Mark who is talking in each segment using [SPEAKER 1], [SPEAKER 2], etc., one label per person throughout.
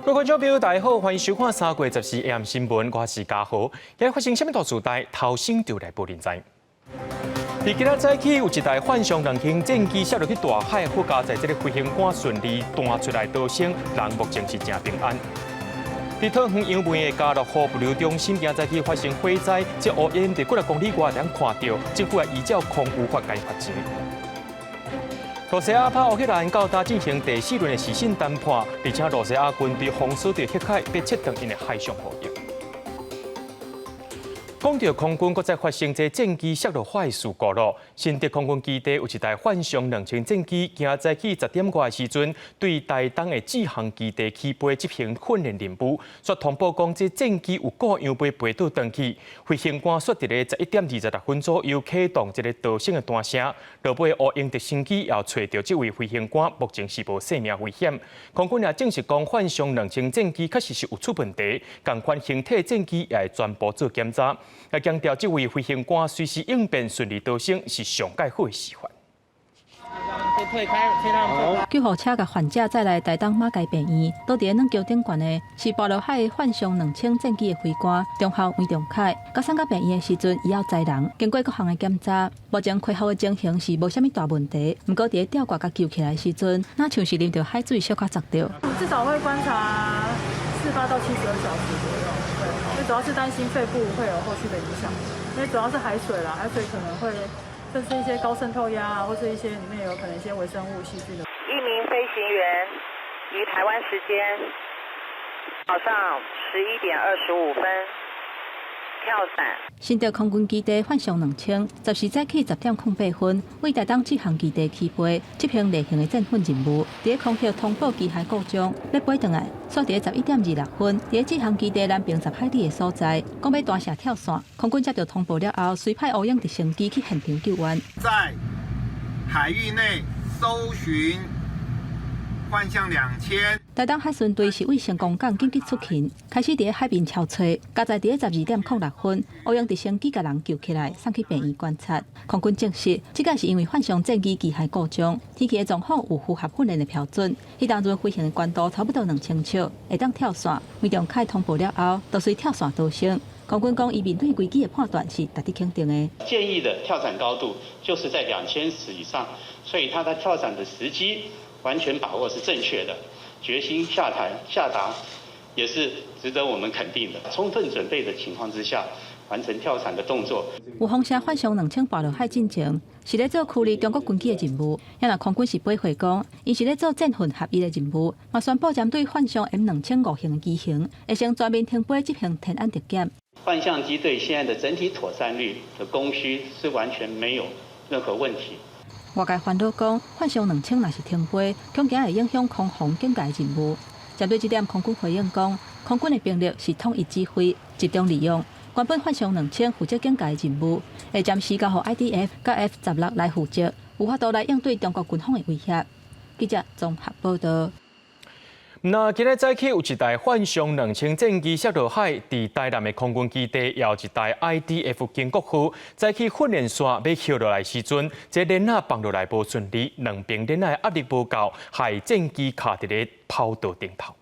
[SPEAKER 1] 各位觀眾朋友，大家好，歡迎收看3月14 AM 新聞，我是嘉豪。今日發生啥物大事代，頭先就來報您知。佇今仔早起有一台幻象2000戰機摔落去大海，好佳哉這个飛行官順利彈出來逃生，人目前是誠平安。佇桃園楊梅的家樂福物流中心，今早起發生火災，這烏煙佇幾若公里外通看著，政府也依照空污法共罰錢。羅西亞拍烏克蘭到今進行第四輪的視訊談判，而且羅西亞軍隊封鎖佇黑海，欲切斷𪜶的海上補給。講著空軍閣再發生這戰機摔落海事故咯。新竹空軍基地有一台幻象兩千戰機，今早起10點外的時陣，對台東的志航基地起飛執行訓練任務，煞通報講這戰機有故障欲飛倒轉去。飛行官煞佇咧11點26分左右啟動這个逃生的彈聲，落尾烏鷹直升機也揣著這位飛行官，目前是無性命危險。空軍也證實講，幻象兩千戰機確實是有出問題，仝款形體戰機也會全部做檢查。也強調，這位飛行官隨時應變順利逃生是上蓋好的示範。
[SPEAKER 2] 救護車共患者載來台東馬偕病院，倒佇咧軟橋頂懸的是跋落海的幻象兩千戰機的飛官中校黃仲凱。佮送到病院的時陣，伊猶載人，經過各項的檢查，目前恢復的情形是無啥物大問題。毋過佇咧吊掛共救起來的時陣，若像是啉著海水小可砸著。
[SPEAKER 3] 至少會觀察48到72小時左右，對，因為主要是擔心肺部會有後續的影響，因為主要是海水啦，海水可能會。甚至一些高滲透壓啊，或是一些裡面有可能一些微生物細菌的。
[SPEAKER 4] 一名飛行員於台灣時間早上11點25分跳傘。
[SPEAKER 2] 新竹空軍基地幻象兩千，14早起10點08分，對台東志航基地起飛，執行例行的戰訓任務。佇咧空域通報機械故障，欲飛轉來，煞佇咧11點26分，佇咧志航基地南爿10海里的所在，講欲彈射跳傘。空軍接著通報了後，隨派烏鷹直升機去現場救援。
[SPEAKER 5] 在海域內搜尋幻象兩千。
[SPEAKER 2] 台東海巡隊是對成功港緊急出勤，開始佇咧海邊搜揣，佳哉佇咧12點06分，烏鷹直升機共人救起來，送去病院觀察。空軍證實，這個是因為幻象戰機機械故障，天氣的狀況有符合訓練的標準。彼當陣飛行的高度差不多2000尺，會當跳傘。黃仲凱通報了後，就隨跳傘逃生。空軍講，伊面對危機的判斷是值得肯定的。
[SPEAKER 6] 建議的跳傘高度就是在2000尺以上，所以他在跳傘的時機完全把握是正確的。決心下台下達，也是值得我們肯定的。充分準備的情況之下，完成跳傘的動作。
[SPEAKER 2] 有風聲幻象兩千跋落海進前，是咧做驅離中國軍機的任務。也若空軍是回回講，𪜶是咧做戰訓合一的任務，嘛宣布針對幻象 M 兩千五型的機型，會先全面停飛執行天安特檢。
[SPEAKER 6] 幻象機隊現在的整體妥善率的供需是完全沒有任何問題。
[SPEAKER 2] 外界煩惱講，幻象兩千若是停飛，恐驚會影響空防警戒任務。針對這點，空軍回應講，空軍的兵力是統一指揮、集中利用。原本幻象兩千負責警戒任務，會暫時交予 IDF 佮 F-16來負責，有法度來應對中國軍方的威脅。記者綜合報道。
[SPEAKER 1] 那今日早起有一台幻象兩千戰機摔落海，佇台南的空軍基地，也有一台 IDF 經國號，早起訓練線欲歇落來時陣，這鏈仔放落來無順利，兩邊鏈仔的壓力無夠，害戰機卡佇咧跑道頂頭。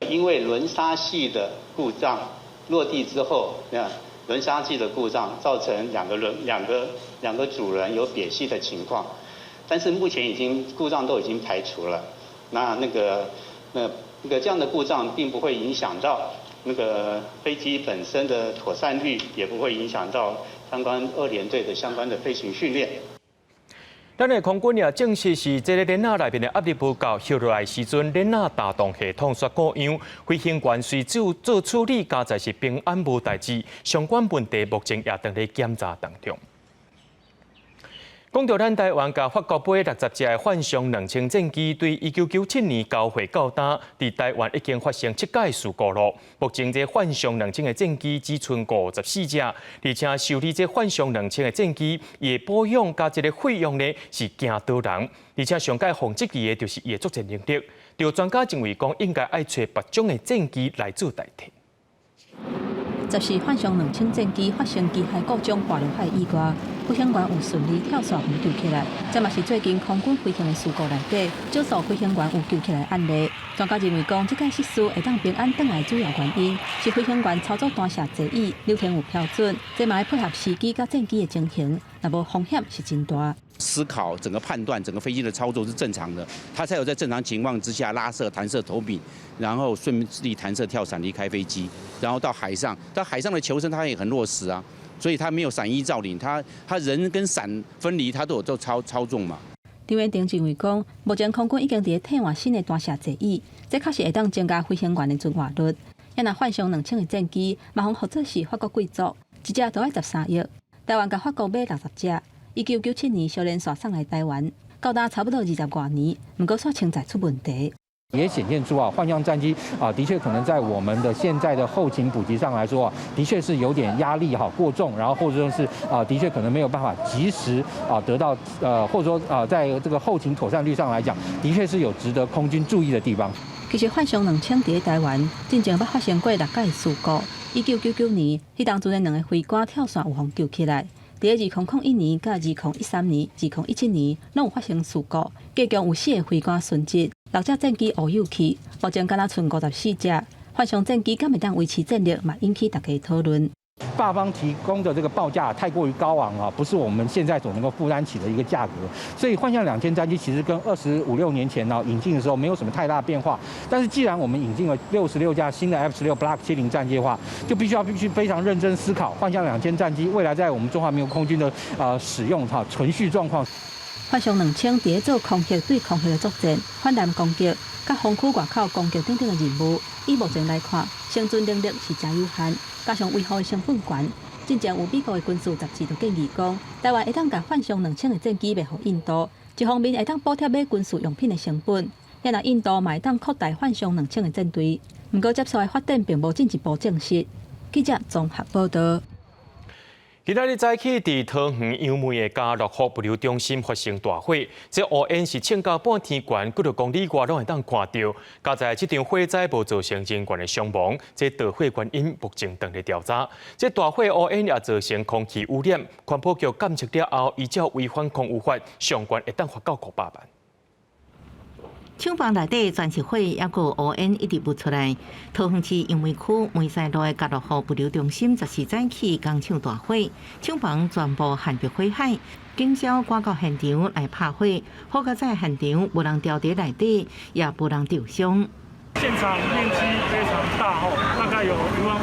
[SPEAKER 6] 因為輪剎系的故障，落地之後，那輪剎系的故障造成兩個輪兩個兩個主輪有癟隙的情況，但是目前已經故障都已經排除了。那個這樣的故障並不會影響到那個飛機本身的妥善率，也不會影響到相關二聯隊的相關的飛行訓練。
[SPEAKER 1] 咱的空軍也證實是這个鏈仔內面的壓力無夠，歇落來時陣，鏈仔彈動系統煞故障，飛行員隨做做處理，佳哉是平安無代誌，相關問題目前也正佇檢查當中。講著咱台灣共法國買60隻的幻象兩千戰機，對1997年交貨到今，佇台灣已經發生七擺事故囉。目前這幻象兩千的戰機只賰54隻，而且修理這幻象兩千的戰機，伊的保養佮這个費用呢是驚倒人，而且上蓋予人質疑的就是伊的作戰能力。有專家認為講，應該愛揣別種的戰機來做代替。
[SPEAKER 2] 十四幻象兩千戰機發生機械故障跋落海意外，飛行員有順利跳傘予救起來。這嘛是最近空軍飛行的事故內底，少數飛行員有救起來案例。專家認為講，這個失事會當平安轉來主要原因是飛行員操作彈射座椅流程有標準，這嘛愛配合時機佮戰機的情形，若無風險是真大。
[SPEAKER 7] 思考整個判斷，整個飛機的操作是正常的，他才有在正常情況之下拉射彈射投柄，然後順利彈射跳傘離開飛機，然後到海上，到海上的求生他也很落實啊，所以他沒有傘衣罩領，他人跟傘分離，他都有做操縱嘛。
[SPEAKER 2] 張元定認為講，目前空軍已經佇咧替換新的彈射座椅，這確實會當增加飛行員的存活率。也若幻象兩千的戰機，嘛予合作是法國貴族，一隻都愛13億，台灣共法國買60隻。1997年小連線送來台灣，到今差不多20外年，毋過煞穿再出問題。
[SPEAKER 8] 也顯現出啊，幻象戰機啊，的確可能在我們的現在的後勤補給上來說啊，的確是有點壓力哈過重，然後或者說是啊，的確可能沒有辦法及時啊得到或者說啊，在這個後勤妥善率上來講，的確是有值得空軍注意的地方。
[SPEAKER 2] 其實幻象兩千佇台灣，進前捌發生過六擺事故。1999年，彼當陣的兩个飛官跳傘有予救起來。佇2001年、佮2013年、2017年，攏有發生事故，計共有四个飛官殉職，六隻戰機烏有去，目前敢若賰54隻。幻象戰機敢會當維持戰力，嘛引起大家討論。
[SPEAKER 8] 法方提供的這個報價太過於高昂啊，不是我們現在所能夠負擔起的一個價格。所以幻象兩千戰機其實跟25、6年前呢引進的時候沒有什麼太大變化。但是既然我們引進了66架新的 F-16 Block 70戰機的話，就必須非常認真思考幻象兩千戰機未來在我們中華民國空軍的使用哈存續狀況。
[SPEAKER 2] 幻象兩千佇咧做空襲對空襲的作戰、反艦攻擊、佮防區外口攻擊等等的任務，以目前來看，生存能力是誠有限，加上維護的成本懸。進前有美國的軍事雜誌就建議講，台灣會當共幻象兩千的戰機賣予印度，一方面會當補貼買軍事用品的成本，也若印度嘛會當擴大幻象兩千的戰隊。毋過接續的發展並無進一步證實。記者綜合報道。
[SPEAKER 1] 今仔日早起，佇桃園楊梅的家樂福物流中心發生大火，這烏煙是衝到半天懸，幾若公里外攏會當看著。佳哉這場火災無造成人員的傷亡，這著火原因目前正佇調查。這大火烏煙也造成空氣污染，環保局檢測了後，依照違反空污法，上懸會當罰到500萬。
[SPEAKER 9] 廠房內底全是火，抑閣烏煙一直冒出來。桃園市楊梅區梅西路的家樂福物流中心十四早起工廠大火，廠房全部陷入火海，警消趕到現場來拍火，好佳哉現場無人牢佇內底，也無人受傷。
[SPEAKER 10] 現場面積非常大吼，大概有1.5萬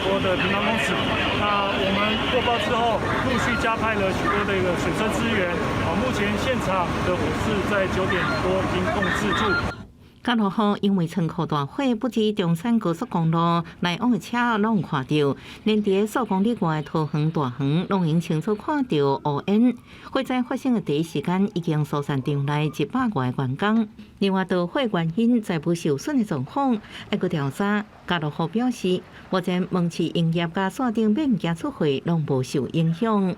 [SPEAKER 10] 多的平方公尺。那我們獲報之後，陸續加派了許多的一個水車支援。好，目前現場的火勢在9點多已經控制住。
[SPEAKER 9] 家樂福楊梅倉庫大火，不止中山高速公路來往的車攏有看著，連佇數公里外的桃園大園攏會清楚看著烏煙。火災發生的第一時間，已經疏散場內100外個員工。另外，著火原因財物受損的狀況，猶閣調查。家樂福表示，目前門市營業佮線頂買物件出貨攏無受影響。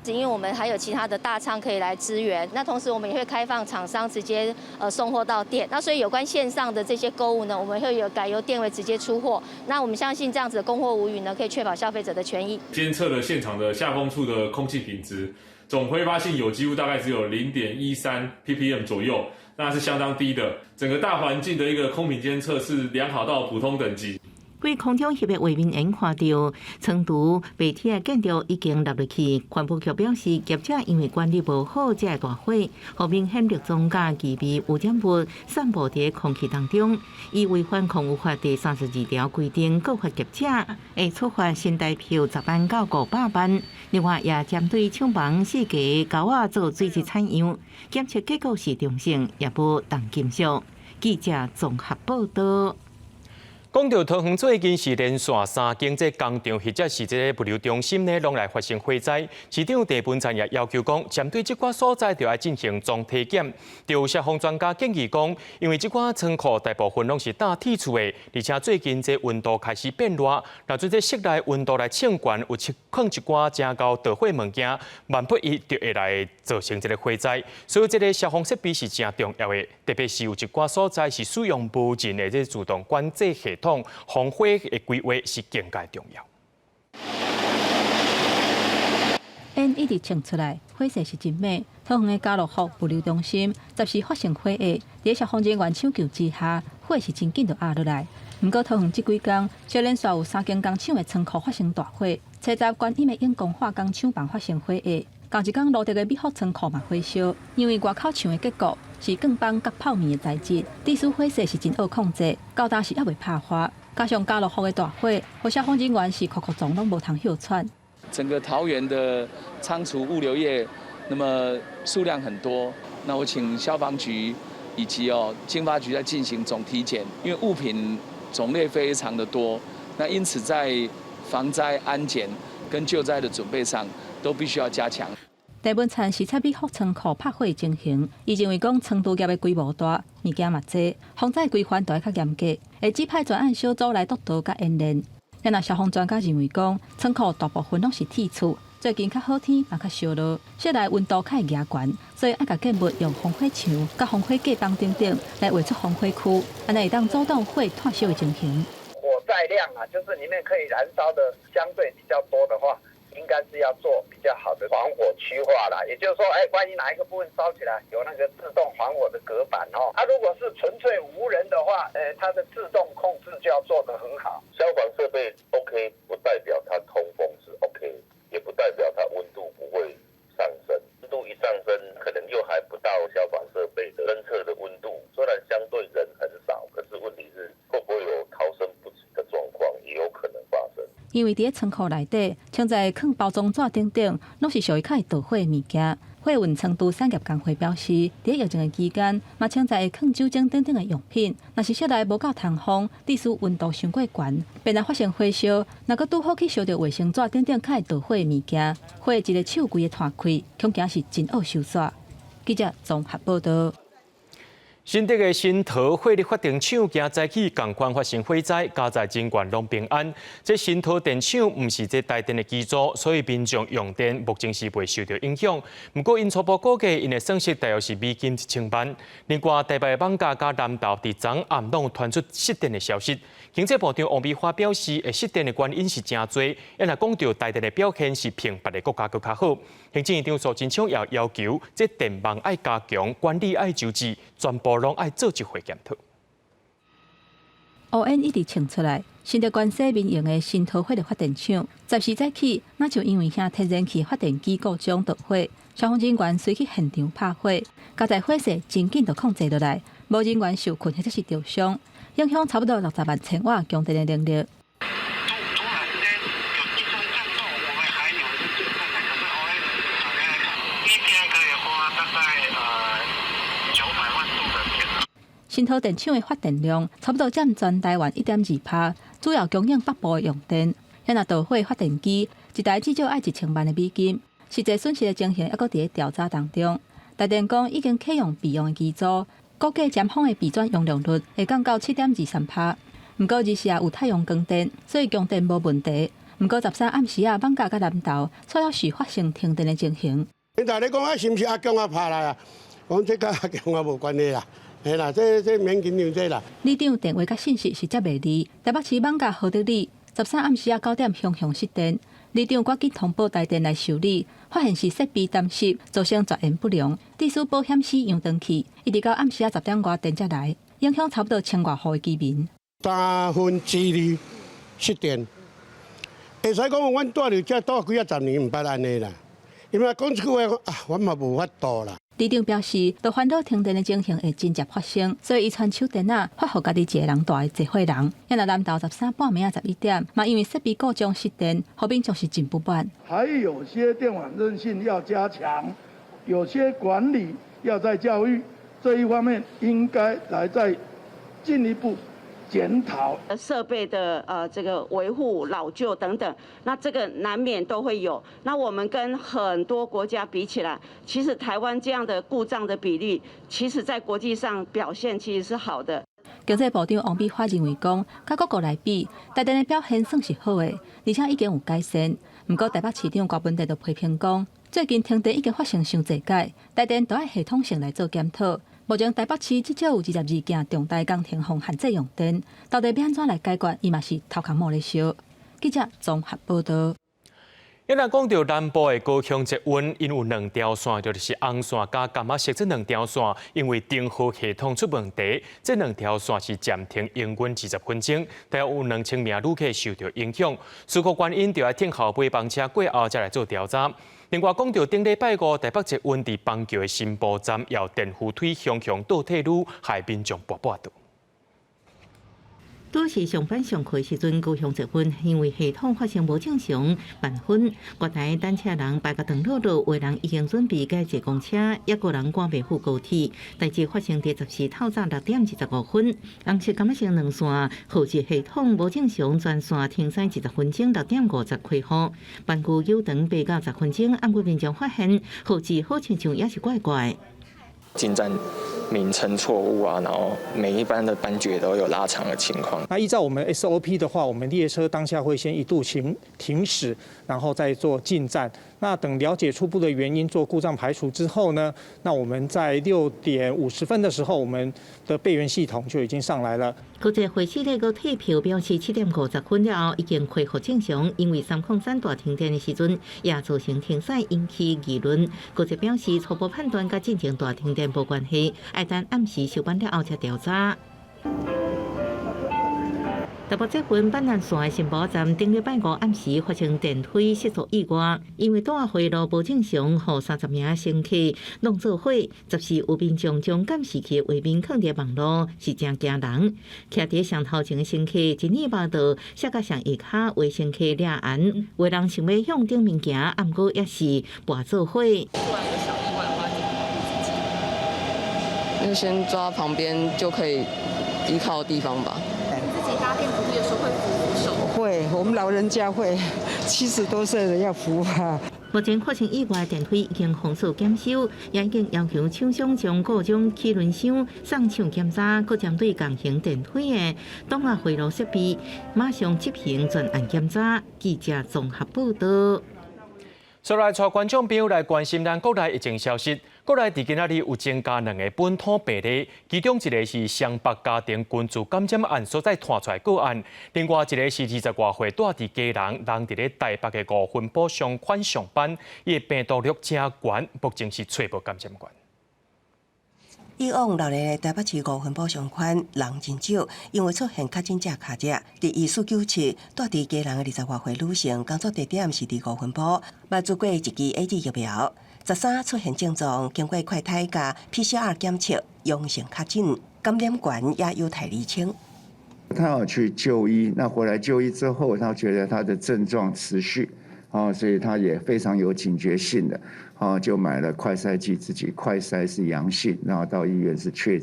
[SPEAKER 11] 因為我們還有其他的大倉可以來支援，那同時我們也會開放廠商直接送貨到店，那所以有關線上的這些購物呢，我們會有改由店位直接出貨。那我們相信這樣子的供貨無虞呢，可以確保消費者的權益。
[SPEAKER 12] 監測了現場的下風處的空氣品質，總揮發性有機物大概只有0.13 ppm 左右，那是相當低的。整個大環境的一個空品監測是良好到普通等級。
[SPEAKER 9] 佇空中翕的畫面會看著，倉儲白鐵的建築已經落入去。環保局表示，業者因為管理無好，才會大火，予明顯氯酸佮氣味污染物散布佇空氣當中，依違反空污法第32條規定，告發業者會處罰新台票10萬到500萬。另外，也針對廠房四界溝仔做水質採樣，檢測結果是中性，也無重金屬。記者綜合報道。
[SPEAKER 1] 講著桃園最近是連續三間這工廠或者是這個物流中心呢，攏來發生火災。市長鄭文燦也要求講，針對這寡所在，就愛進行總體檢。就消防專家建議講，因為這寡倉庫大部分攏是搭鐵厝的，而且最近這溫度開始變熱，若準這室內溫度來衝懸，有囥一寡誠厚著火物件，萬不一就會來造成這个火災。所以這个消防設備是誠重要的，特別是有一寡所在是使用無人的這自動管制系統。統，防火的規劃是更加重要。
[SPEAKER 2] 煙一直衝出來，火勢是真猛。桃園的家樂福物流中心十四發生火災，佇消防人員搶救之下，火是真緊就壓落來。毋過桃園這幾工，接連續有三間工廠的倉庫發生大火，初十觀音的永光化工廠房發生火災，仝一工蘆竹的美福倉庫嘛火燒。因為外口牆的結構是鋼板佮泡棉的材質，致使火勢是真惡控制，到今是猶未拍花。加上家樂福的大火，予消防人員是哭哭撞攏無通歇喘。
[SPEAKER 13] 整個桃園的倉儲物流業，那麼數量很多，那我請消防局以及經發局在進行總體檢，因為物品種類非常的多，那因此在防災安檢跟救災的準備上都必須要加強。
[SPEAKER 2] 台文燦視察美福倉庫拍火情形，伊認為講倉儲業的規模大，物件嘛濟，防災規範都愛較嚴格，會指派專案小組來督導佮演練。若消防專家認為講，倉庫大部分攏是鐵厝，最近較好天嘛較燒熱，室內溫度較會加懸，所以愛共建物用防火牆、佮防火隔板等等來畫出防火區，按呢會當阻擋火湠燒的情形。
[SPEAKER 14] 火載量啊，就是裡面可以燃燒的相對比較多的話，應該是要做比較好的防火區劃啦。也就是說，萬一哪一個部分燒起來，有那個自動防火的隔板哦。啊，如果是純粹無人的話，它的自動控制就要做得很好。
[SPEAKER 15] 消防設備 OK，不代表它通風是 OK，也不代表它溫度不會上升。溫度一上升，可能又還不到消防設備的偵測的溫度。雖然相對人很少，可是問題是會不會有逃生不及的狀況，也有可能發生。
[SPEAKER 2] 因為佇咧倉庫內底，像在囥包裝紙等等，攏是屬於較會著火的物件。貨運倉儲產業工會表示，佇咧疫情的期間，嘛潛在會囥酒精等等的用品，若是室內無夠通風，致使溫度傷過懸，便來發生火燒。若閣拄好去燒著衛生紙等等較會著火的物件，火一个手規个湠開，恐驚是真惡收煞。記者綜合報道。
[SPEAKER 1] 新竹的新桃火力發電廠今早起仝款發生火災，佳哉人員攏平安。這新桃電廠毋是這台電的機組，所以民眾用電目前是袂受著影響。毋過𪜶初步估計，𪜶的損失大約是美金1000萬。另外，台北的艋舺佮南投佇昨暗攏傳出失電的消息。經濟部長王美花表示，會失電的原因是誠濟，若講著台電的表現是比別的國家閣較好。行政院長蘇貞昌也要求，這電網愛加強管理，愛周至，全部攏愛做一回檢討。
[SPEAKER 2] 烏煙一直衝出來，新竹關西民營的新桃火力發電廠，十四早起，那就因為遐天然氣發電機故障著火，消防人員隨去現場拍火，佳哉火勢真緊就控制落來，無人員受困或者是著傷，影響差不多60萬千瓦供電的能力。
[SPEAKER 16] 突然間有一聲震動，我們還有一些困難，可是後來打開來看，一天可以花大概900萬度的電。
[SPEAKER 2] 新桃電廠的發電量差不多佔全台灣1.2%，主要供應北部的用電。若著火發電機一台至少愛1000萬的美金，實際損失的情形猶閣佇咧調查當中。台電講已經啟用備用的機組，估計尖峰的備轉容量率會降到7.23%。毋過日時也有太陽光電，所以供電無問題。毋過13暗時啊，艋舺佮南投煞猶是發生停電的情形。
[SPEAKER 17] 現在你講啊，是毋是阿強啊拍來啊？講這佮阿強啊無關係啦。嘿啦，這免緊張這啦。
[SPEAKER 2] 里長電話佮信息是接袂離，台北市艋舺禾德里13暗時仔9點雄雄失電，里長趕緊通報台電來修理，發現是設備澹濕，造成絕緣不良，致使保險絲揚斷去，一直到暗時仔10點外電才來，影響差不多千外戶的居民。
[SPEAKER 17] 2/3失電，會使講阮住佇遮住幾仔十年毋捌按呢啦，因為講這句話啊，阮嘛無法度啦。
[SPEAKER 2] 里長表示，當煩惱停電的情形會真濟發生，所以伊傳手電仔發予家己一个人蹛的濟歲人。若南投13半暝仔11點，嘛因為設備故障失電，予民眾是真不滿。
[SPEAKER 18] 還有些電網韌性要加強，有些管理要再教育，這一方面應該來再進一步檢討。
[SPEAKER 19] 設備的這個維護老舊等等，那這個難免都會有。那我們跟很多國家比起來，其實台灣這樣的故障的比例，其實在國際上表現其實是好的。
[SPEAKER 2] 經濟部長王美花認為講，佮各國來比，台電的表現算是好的，而且已經有改善。毋過台北市長柯文哲就批評講，最近停電已經發生傷濟擺，台電都愛系統性來做檢討。目前台北市至少有22件重大工程予限制用電，到底欲按怎來解決？伊嘛是頭殼毛咧燒。記者綜合報道。
[SPEAKER 1] 一來講著南部的高雄捷運，𪜶有兩條線，就是紅線佮柑仔色這兩條線，因為燈號系統出問題，這兩條線是暫停營運20分鐘，大約有2000名旅客受著影響。事故原因就愛等候尾班車過後才來做調查。另外講著頂禮拜五台北捷運佇板橋的新埔站，有電扶梯雄雄倒退嚕，害民眾跋跋倒。
[SPEAKER 9] 拄是上班上課時陣，高雄捷運因為系統發生無正常慢分，月台等車人排甲長囉囉，有人已經準備改坐公車，猶閣人趕袂赴高鐵。代誌發生佇十四透早6點25分，紅色柑仔色兩線號誌系統無正常，全線停駛20分鐘，6點50開放。班具有長8到10分鐘，毋過民眾發現號誌好親像也是怪怪。
[SPEAKER 20] 進站名稱錯誤啊，然後每一班的班距都有拉長的情況。
[SPEAKER 21] 那依照我們 SOP 的話，我們列車當下會先一度停駛，然後再做進站。那等了解初步的原因，做故障排除之後呢，那我們在6點50分的時候，我們的備援系統就已經上來了。
[SPEAKER 9] 國際會議那個退票表示，7點50分了後已經恢復正常，因為303大停電的時陣也造成停駛，引起議論。國際表示初步判斷佮進前大停電無關係，愛等暗時收班了後才調查。台北捷運板南線的新埔站，頂禮拜五暗時發生電梯失速意外，因為擋回路無正常，予30名乘客攏做火。十四有民眾將監視器畫面囥佇網路，是誠驚人。徛佇上頭前的乘客一耳巴到，摔甲上下跤，有乘客掠絚，有人想欲向頂面行，毋過也是跋做火。
[SPEAKER 22] 突然有小意外的話，怎麼保護自己？就先抓旁邊就可以依靠的地方吧。
[SPEAKER 23] 自己搭電扶梯的時候會扶扶手？
[SPEAKER 24] 會，我們老人家會，70多歲的要扶啊。
[SPEAKER 9] 目前發生意外電梯已經封鎖檢修，也已經要求廠商將各種齒輪箱送廠檢查，閣針對共型電梯的擋壓回路設備，馬上執行全案檢查。記者綜合報道。
[SPEAKER 1] 再來帶觀眾朋友來關心咱國內疫情消息。國內佇今仔日有增加兩个本土病例，其中一个是雙北家庭群聚感染案所再傳出來個案，另外一个是20外歲蹛佇基隆，人佇咧台北的五分埔商圈上班，伊的病毒量誠懸，目前是揣無感染源。
[SPEAKER 25] 以往六日台北市五分埔商圈人真少，因為出現確診者卡遮。佇1497，蹛佇基隆的20外歲女性，工作地點是佇五分埔，嘛注過一劑 AZ 疫苗。13出現症狀，經過快篩佮 PCR 檢測，陽性確診，感染源也有待釐清。
[SPEAKER 26] 他有去就醫，那回來就醫之後，他覺得他的症狀持續，哦，所以他也非常有警覺性的，哦，就買了快篩劑，自己快篩是陽性，然後到醫院是確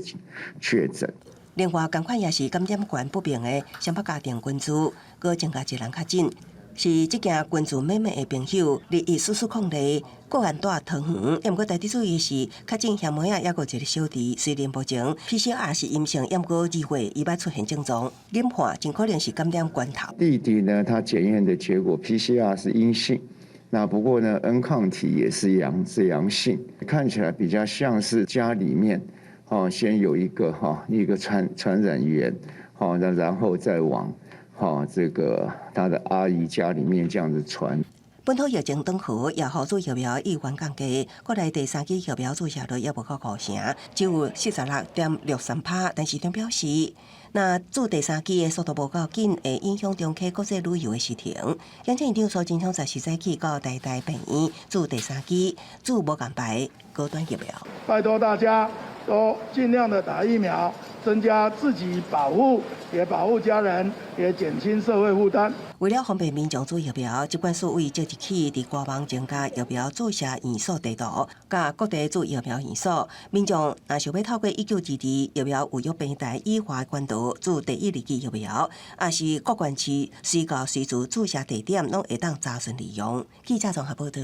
[SPEAKER 26] 診。
[SPEAKER 25] 另外，仝款也是感染源不明的雙北家庭群聚，閣增加一人確診，是這間群聚妹妹的朋友，21440例個案蹛桃園，毋過代誌注意是，確診兄妹仔猶閣一个小弟，雖然目前 PCR 是陰性，毋過2月伊捌出現症狀，研判真可能是感染源頭。
[SPEAKER 26] 弟弟呢，他檢驗的結果 PCR 是陰性，那不過呢，N 抗體也是陽性，看起來比較像是家裡面，哦，先有一個哈一個傳染源，好，那然後再往，哈這個他的阿姨家裡面這樣子傳。
[SPEAKER 25] 本土疫情當好，也予注疫苗意願降低。國內第三劑疫苗注射率猶無夠五成，只有46.63%。陳時中表示，若注第三劑的速度無夠緊，會影響重啟國際旅遊的時程。行政院長蘇貞昌十四早起到台大病院注第三劑，注無仝牌高端疫苗。
[SPEAKER 18] 拜託大家都盡量的打疫苗，增加自己保護，也保護家人，也減輕社會負擔。
[SPEAKER 25] 為了方便民眾注疫苗，疾管署對即日起佇官網增加疫苗注射院所地圖，佮各地注疫苗院所。民眾若想欲透過1922疫苗預約平台以外管道注第一、二劑疫苗，抑是各縣市隨到隨處注射地點，攏會當查詢利用。記者綜合報道。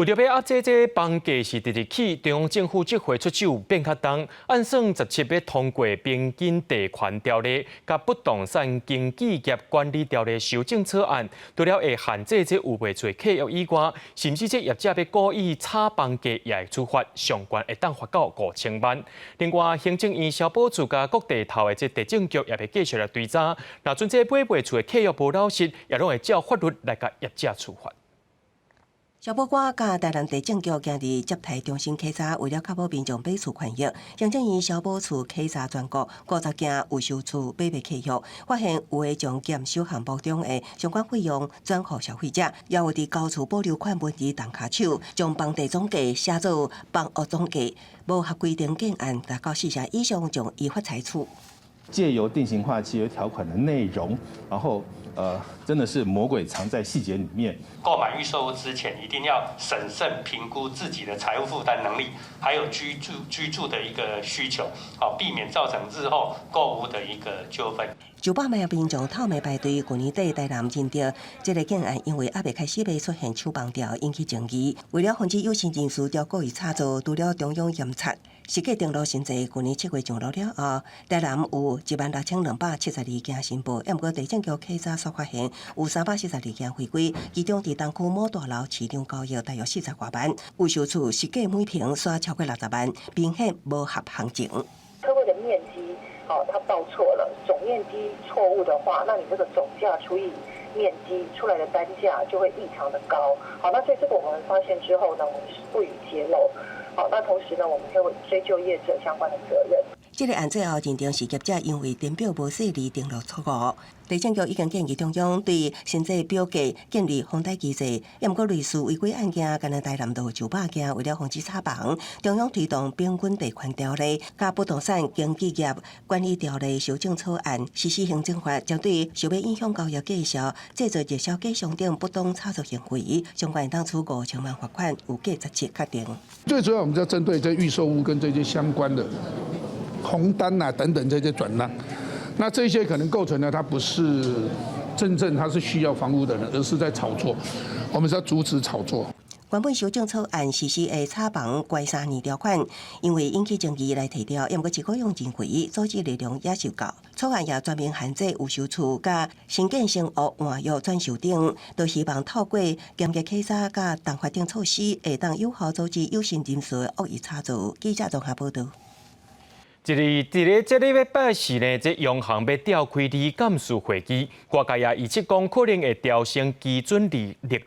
[SPEAKER 1] 為著欲壓制這房價是直直起，中央政府這回出手變較重，按算17欲通過平均地權條例佮不動產經紀業管理條例修正草案，除了會限制這預賣厝契約以外，甚至這業者欲故意炒房價也會處罰，上懸會當罰到5000萬。另外，行政院消保處佮各地頭的這地政局也欲繼續來追查，若準這買賣厝的契約無落實，也攏會照法律來共業者處罰。
[SPEAKER 25] 消保官佮台南地政局今日接待中心稽查，為了確保民眾買厝權益，行政院消保處稽查全國50件預售厝買賣契約，發現有的將驗收項目中的相關費用轉予消費者，也有佇交厝保留款問題動跤手，將房地總價寫做房屋總價，無合規定建案達到四成以上，將依法裁處。
[SPEAKER 3] 借由定型化契約條款的內容，然後，真的是魔鬼藏在細節裡面。
[SPEAKER 4] 購買預售屋之前，一定要審慎評估自己的財務負擔能力，還有居住的一個需求，好避免造成日後購屋的一個糾紛。
[SPEAKER 25] 上百萬民眾透暝排隊，舊年底台南仁德這个建案因為猶未開始賣出現搶房潮，引起爭議。為了防止有心人士著故意炒作，除了中央嚴查實價登錄新制，舊年7月上路了後，台南有16,272件申報，毋過地政局稽查所發現有342件違規，其中佇東區某大樓市場交易大約40外萬，預售厝實價每坪煞超過60萬，明顯無合行情。
[SPEAKER 5] 車位的面積，哦，它報錯了，總面積錯誤的話，那你這個總價除以面積出來的單價就會異常的高。好，那所以這個我們發現之後呢，我們是不予揭露。好，那同時呢，我們會追究業者相關的責任。
[SPEAKER 25] 這个案最後認定是業者因為填表無細膩登錄錯誤，地政局已經建議中央對新制表價建立封底機制。毋過類似違規案件，干焦台南就有上百件。為了防止炒房，中央推動平均地權條例佮不動產經紀業管理條例修正草案實施行政法，針對受欲影響交易價數、製造熱銷假象等不當炒作行為，相關當處5000萬罰款，有價17確定。
[SPEAKER 18] 最主要，我們就針對這預售屋跟這些相關的紅單啊等等這些轉讓，那這些可能構成呢，它不是真正他是需要房屋的人，而是在炒作，我們是要阻止炒作。
[SPEAKER 25] 原本修正草案實施的炒房關3年條款，因為引起爭議來提掉，毋過一個用認為組織力量也受夠。草案也專門限制預售厝佮新建成屋換約轉售等，都希望透過嚴格稽查佮重罰等措施，會當有效阻止有心人士惡意炒作。記者綜合報導。
[SPEAKER 1] 這個佇咧這禮拜四呢，這央行欲召開理監事會議，外界也預測講可能會調升基準利率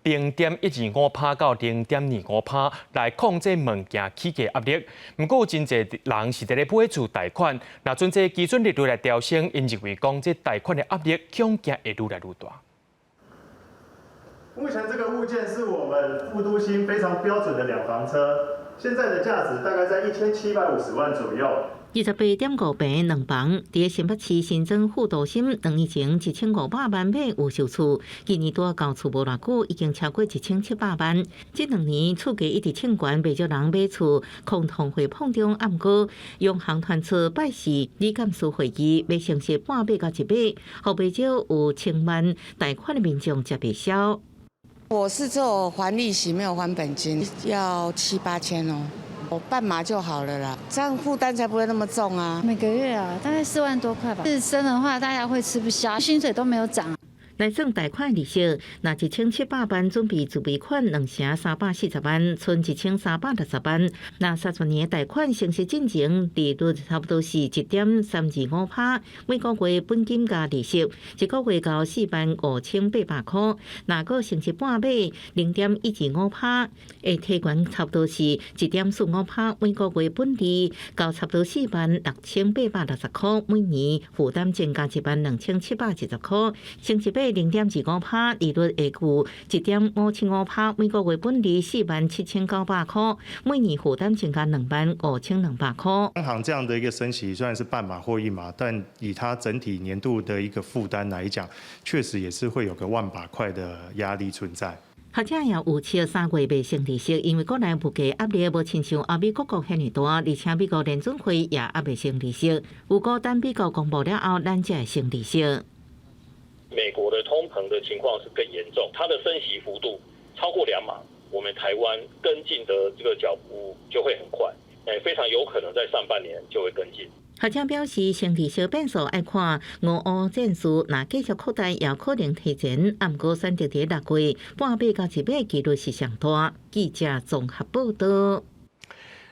[SPEAKER 1] 0.125%到0.25%來控制物件起價壓力。毋過有真濟人是佇咧買厝貸款，若準這基準利率來調升，𪜶認為講這貸款的壓力恐驚會愈來愈大。
[SPEAKER 6] 目前這個物件是我們副都心非常標準的兩房車，現在的價值大概在1750萬左右。
[SPEAKER 9] 28.5坪兩房，佇新北市新莊副都心，兩年前1500萬買預售厝，今年拄交厝無偌久，已經超過1700萬。這兩年厝價一直衝懸，袂少人買厝，恐通貨膨脹。毋過央行傳出拜四理監事會議，欲升息半碼到一碼，予袂少有千萬貸款的民眾食袂消。
[SPEAKER 7] 我是做還利息，沒有還本金，要七八千哦。我半碼就好了啦，這樣負擔才不會那麼重啊。
[SPEAKER 8] 每個月啊，大概4萬多塊吧。自身的話，大家會吃不消，薪水都沒有漲。
[SPEAKER 9] 來算貸款利息，若1700萬準備自備款兩成340萬，賰1360萬。若30年貸款升息進前，利率差不多是1.325%，每個月本金加利息，一個月交45,800塊。若閣升息半碼，0.125%，會提懸差不多是1.45%，每個月本利交差不多46,860塊，每年負擔增加12,720塊。升一碼0.25%，利率會有1.575%，每個月本利47,900塊，每年負擔增加25,200塊。
[SPEAKER 6] 央行這樣的一個升息，雖然是半碼或一碼，但以它整體年度的一個負擔來講，確實也是會有個萬把塊的壓力存在。
[SPEAKER 9] 學者也預測3月袂升利息，因為國內物價壓力無親像歐美各國遐爾大，而且美國聯準會也猶未升利息。預估等美國公布了後，咱才會升利息。
[SPEAKER 27] 美國的通膨的情況是更嚴重，它的升息幅度超過2碼。
[SPEAKER 10] 我們台灣跟進的這個腳步就會很快，非常有可能在上半年就會跟進。
[SPEAKER 9] 學者表示，政治小變數愛看俄烏戰事，若繼續擴大，也可能提前。啊，毋過選擇佇6月半馬到一馬機率是上大。記者綜合報道。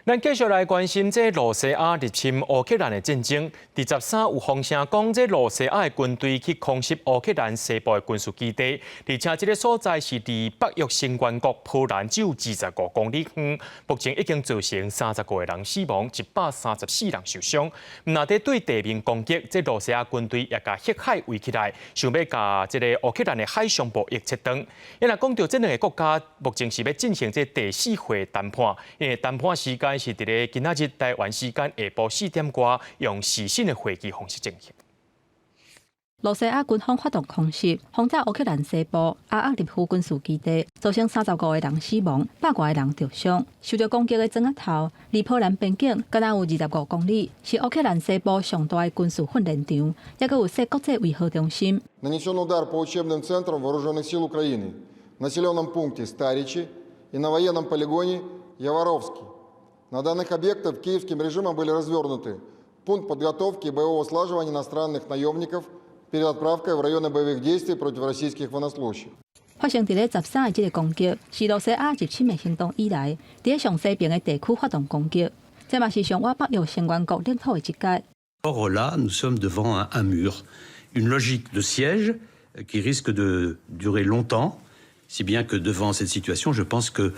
[SPEAKER 1] 咱繼續來關心這羅西亞入侵烏克蘭的戰爭。佇13有風聲講，這羅西亞的軍隊去空襲烏克蘭西部的軍事基地，而且這个所在是離北約成員國波蘭只有25公里遠。目前已經造成35個人死亡，134人受傷。毋但對地面攻擊，這羅西亞軍隊也共黑海圍起來，想欲共這个烏克蘭的海上貿易切斷。因為講到這兩个國家目前是欲進行這第四回談判，因為談判時間是佇咧今仔日台灣時間下晡4點外，用視訊的會議方式進行。
[SPEAKER 2] 羅西亞軍方發動空襲，轟炸烏克蘭西部阿沃立夫軍事基地，造成35個人死亡，百外个人著傷。受著攻擊的磚仔頭，離波蘭邊境敢若有25公里，是烏克蘭西部上大的軍事訓練場，猶閣有設國際維和中心。
[SPEAKER 11] Нанесен удар по учебным центрам Вооруженных сил Украины в населенном пункте Старичи и на военном полигоне Яворовский. На данных объектах киевским режимом были развернуты пункт подготовки и боевого слаживания иностранных наемников перед отправкой в районы боевых действий против российских военнослужащих.
[SPEAKER 2] 發生佇咧13的這个攻擊，是羅西亞入侵的行動以來，佇咧上西邊的地區發動攻擊，這嘛是上倚北約成員國領土的一擺。
[SPEAKER 12] Or là, nous sommes devant un mur, une logique de siège qui risque de durer longtemps, si bien que devant cette situation, je pense que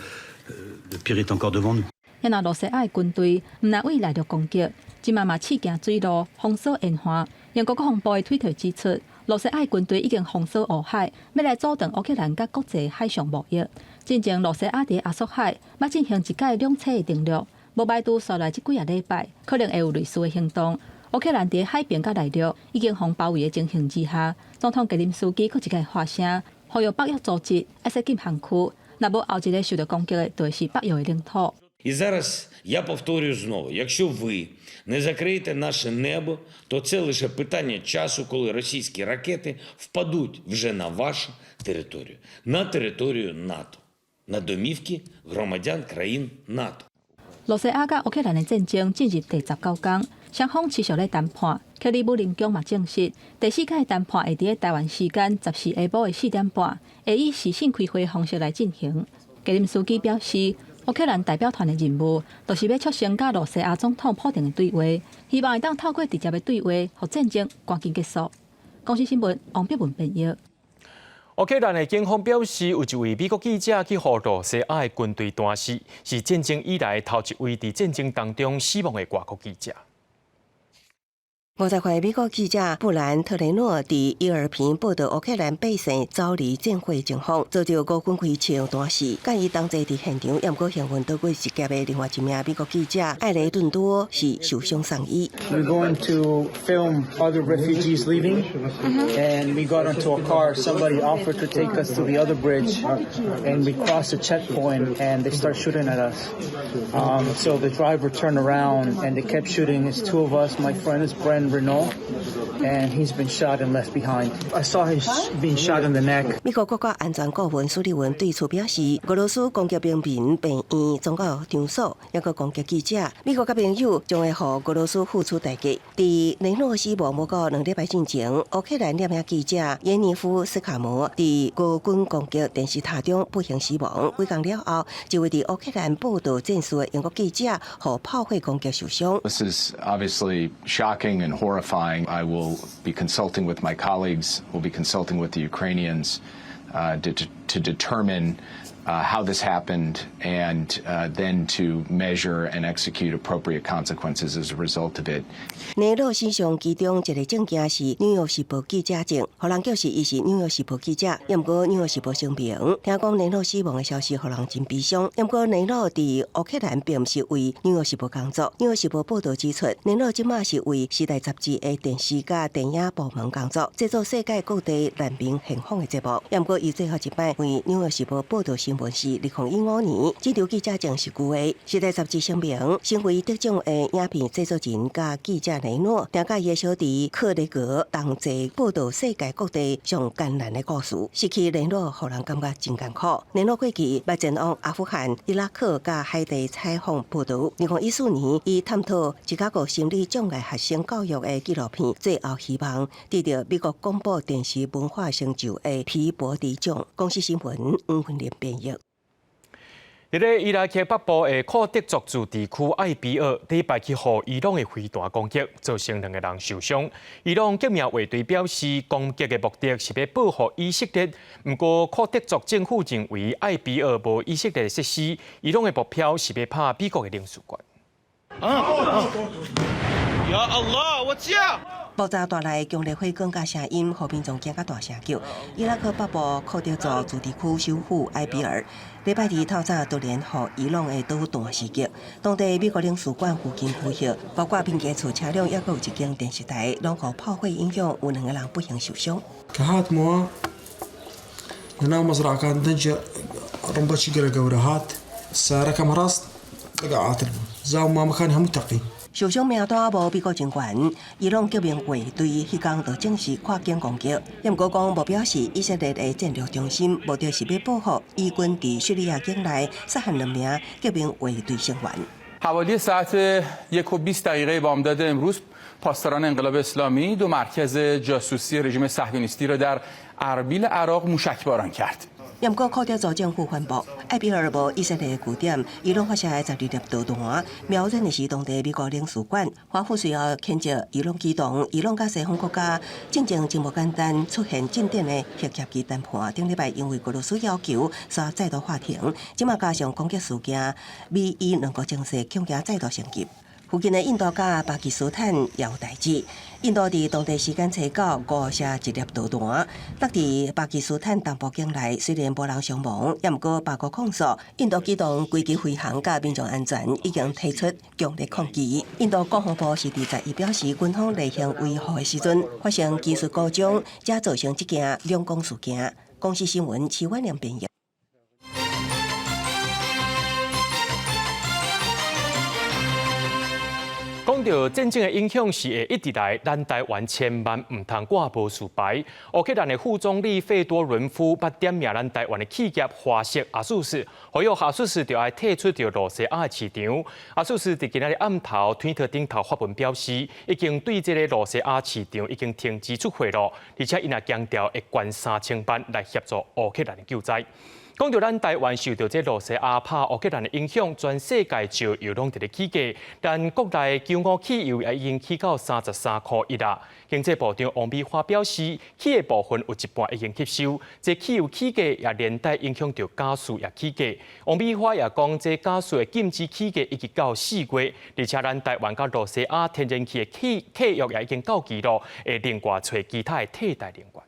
[SPEAKER 12] le pire est encore devant nous.
[SPEAKER 2] 若羅西亞的軍隊毋但對內陸攻擊，這馬嘛試行水路封鎖沿岸。英國國防部的推特指出，羅西亞的軍隊已經封鎖烏海，欲來阻斷烏克蘭佮國際海上貿易。進前羅西亞佇亞速海欲進行一擺兩棲的登陸，無排除紲來這幾仔禮拜可能會有類似的行動。烏克蘭佇海邊佮內陸已經予包圍的情形之下，總統澤連斯基閣一擺發聲，呼籲北約組織愛設禁航區，若無後一个受著攻擊的，就是北約的領土。
[SPEAKER 13] І зараз я повторюю знову: якщо ви не закриєте наше небо, то це лише питання часу, коли російські ракети впадуть вже на вашу територію, на територію НАТО, на домівки громадян країн НАТО.
[SPEAKER 2] 羅西亞佮烏克蘭的戰爭進入第19天，雙方持續咧談判。克里姆林宮嘛證實，第四擺談判會佇咧台灣時間14下晡的4點半，會以視訊開會方式來進行。澤連斯基表示，烏克蘭代表團的任務，就是欲促成佮羅西亞總統普丁的對話，希望會當透過直接的對話，予戰爭趕緊結束。公視新聞王碧文編譯。
[SPEAKER 1] 烏克蘭的警方表示，有一位美國記者去予羅西亞的軍隊彈死，是戰爭以來頭一位佇戰爭當中死亡的外國記者。
[SPEAKER 25] 50歲美國記者布蘭特雷諾佇伊爾平報導烏克蘭百姓走離戰火情況，遭著俄軍開槍彈死。佮伊同齊佇現場，猶毋過幸運躲過一劫的另外一名美國記者艾雷頓多是受傷送醫。
[SPEAKER 14] We're going to film other refugees leaving, and we got onto a car. Somebody offered to take us to the other bridge, and we crossed the checkpoint, and they start shooting at us. So the driver turned around, and they kept shooting. It's two of us. My friend is Brent Renaud, and he's been shot and left behind. I saw him being shot in the neck.
[SPEAKER 25] 美國國家安全顧問蘇利文對此表示，俄羅斯攻擊平民、病院、宗教場所，猶閣攻擊記者，美國佮盟友將會予俄羅斯付出代價。佇雷諾死亡無夠2禮拜進前，烏克蘭攝影記者耶尼夫斯卡摩佇俄軍攻擊電視塔中不幸死亡。幾工了後，一位佇烏克蘭報導戰事的英國記者予炮火攻擊受傷。
[SPEAKER 15] This is obviously shocking and horrifying. I will be consulting with my colleagues, we'll be consulting with the Ukrainians to determine how this happened and then to measure and execute appropriate consequences as a result of it.
[SPEAKER 25] 雷諾死傷其中一個證件是《紐約時報》記者證，予人證實伊是《紐約時報》記者。毋過《紐約時報》聲明，聽講雷諾死亡的消息，予人真悲傷。毋過雷諾佇烏克蘭並毋是為《紐約時報》工作，《紐約時報》報導指出，雷諾這馬是為《時代》雜誌的電視佮電影部門工作，製作世界各地難民現況的節目。毋過伊最後一擺為《紐約時報》報導新聞。新聞是2015年，這場記者證實句話，時代雜誌聲明，身為得獎的影片製作人佮記者雷諾，定佮伊的小弟克雷格同齊報導世界各地上艱難的故事，失去雷諾，予人感覺真艱苦。雷諾過去捌前往阿富汗、伊拉克佮海地採訪報導。2014年，伊探討芝加哥心理障礙學生教育的紀錄片《最後希望》，得著美國廣播電視文化成就的皮博迪獎。公視新聞黃芬玲編譯。
[SPEAKER 1] 佇咧伊拉克北部的庫德族自治區艾比爾，禮拜去予伊朗的飛彈攻擊，造成兩個人受傷。伊朗革命衛隊表示，攻擊的目的是欲報復以色列。毋過庫德族政府認為艾比爾無以色列設施，伊朗的目標是欲拍美國的領事館。
[SPEAKER 16] 呀Allah，我駕。
[SPEAKER 25] 爆炸帶來強烈火光佮聲音，予民眾驚甲大聲叫。伊拉克北部庫德族自治區首府埃比爾，禮拜二透早突然予伊朗的導彈襲擊，當地美國領事館附近區域，包括民間厝車輛，抑閣有一間電視台，攏予炮火影響，有兩個人不幸受傷。
[SPEAKER 17] كهات موا لنا مزرعة كانت تنشر رمبة شجرة جورهات السيارة كم راس قاعات زاو ما مكانها متقي
[SPEAKER 25] 受傷名單無美國軍官，伊朗革命衛隊彼工就證實跨境攻擊，毋過講無表示以色列的戰略中心目的是欲報復以軍佇敘利亞境內殺害兩名革命衛隊成員。
[SPEAKER 19] حوالی ساعت 1:20 بامداد امروز پاسداران انقلاب اسلامی دو مرکز جاسوسی رژیم صهیونیستی را در اربیل عراق موشکباران کرد.
[SPEAKER 25] 毋過庫德族政府反駁，艾比爾無以色列據點，伊朗發射的12粒導彈，瞄準的是當地美國領事館。華府隨後譴責伊朗舉動，伊朗佮西方國家進前真無簡單出現進展的核協議談判，頂禮拜因為俄羅斯要求，煞再度喊停。這馬加上攻擊事件，美伊兩國情勢恐驚再度升級。附近的印度佮巴基斯坦也有代誌。印度佇當地時間初九誤射一粒導彈，落佇巴基斯坦東部境內，雖然無人傷亡，也毋過巴國控訴印度機動飛機飛行佮民眾安全已經提出強烈抗議。印度國防部是佇11表示，軍方例行維護的時陣發生技術故障，才造成這件兩光事件。公視新聞徐婉玲編譯。
[SPEAKER 1] 講到戰爭的影響是會一直來，咱台灣千萬毋通掛無事牌。烏克蘭的副總理費多倫夫捌點名咱台灣的企業華碩阿素斯，呼籲阿素斯著愛退出著露西亞的市場。阿素斯佇今仔日暗頭推特頂頭發文表示，已經對這个露西亞市場已經停止出貨囉，而且伊也強調會捐3000萬來協助烏克蘭的救災。講到咱台灣受著這露西亞拍烏克蘭的影響，全世界石油攏佇咧起價，咱國內九五汽油也已經起到33.1塊啦。經濟部長王美花表示，起的部分有一半已經吸收，這汽油起價也連帶影響著瓦斯也起價。王美花也講，這瓦斯的禁止起價已經到4月，而且咱台灣佮露西亞天然氣的契約也已經到期囉，會另外揣其他的替代能源。